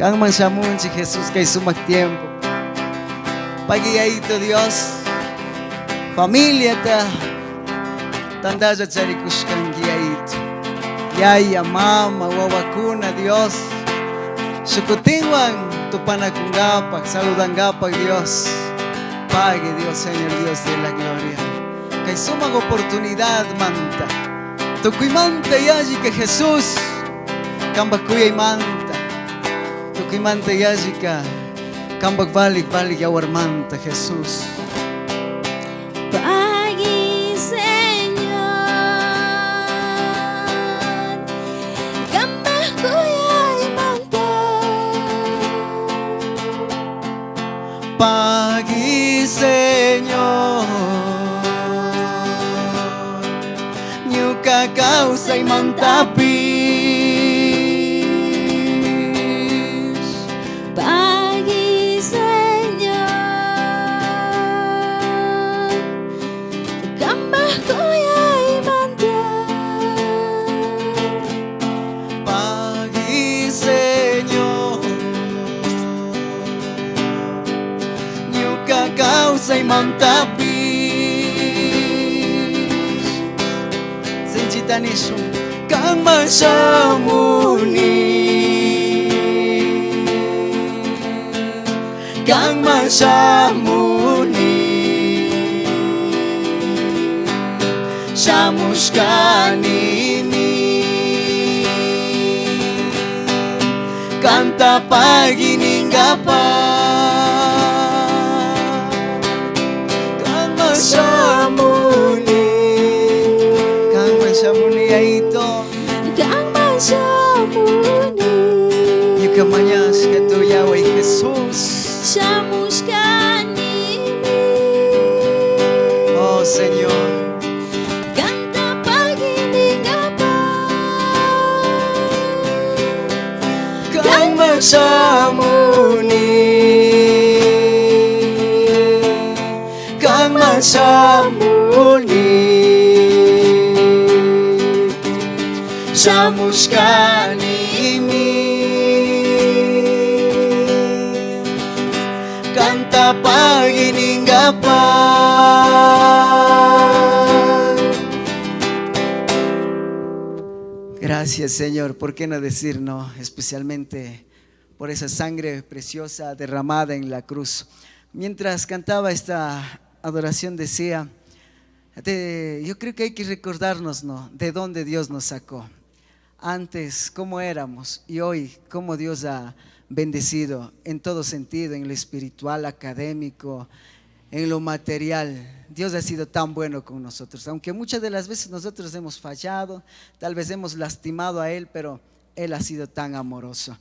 Kanman shamunchik Jesús kay sumak tiempo. Pagui Yayito Dios, familiata tantalla charikushkanki Yayito. Yaya, mama, wawakuna, Dios. Shukutinwan tupanakungapak, saludangapak Dios. Pagui Dios, Señor Dios de la gloria. Kay sumak oportunidad manta. Tukuymanta yallika Jesús. Kampak kuyaymanta. Tukuymanta yallika. Kampak valik valik yawarmanta Jesús. Pagui Señor, Kampak kuyaymanta. Pagui Señor, ñuka kawsaymantapish. Pagui Señor, Kampak kuyaymanta. Pagui Señor, ñuka kawsaymantapish. Sinchita nishun, kanman shamuni. Kanman shamuni. Shamushkanimi. Kanta pagui ningapa. Kanman shamuni. Kanman shamuni Yayito. Kanman shamuni. Ñuka mañashka tuyaway Jesús. Shamushkanimi. Oh Señor. Kanta pagui ningapa. Kanman shamuni. Kanman shamuni. Shamushkanimi. Kanta pagui ningapa. Gracias, Señor. ¿Por qué no decir no? Especialmente por esa sangre preciosa derramada en la cruz. Mientras cantaba esta adoración decía, yo creo que hay que recordarnos, ¿no? De dónde Dios nos sacó. Antes, cómo éramos y hoy, cómo Dios ha bendecido en todo sentido, en lo espiritual, académico, en lo material. Dios ha sido tan bueno con nosotros. Aunque muchas de las veces nosotros hemos fallado, tal vez hemos lastimado a Él, pero Él ha sido tan amoroso.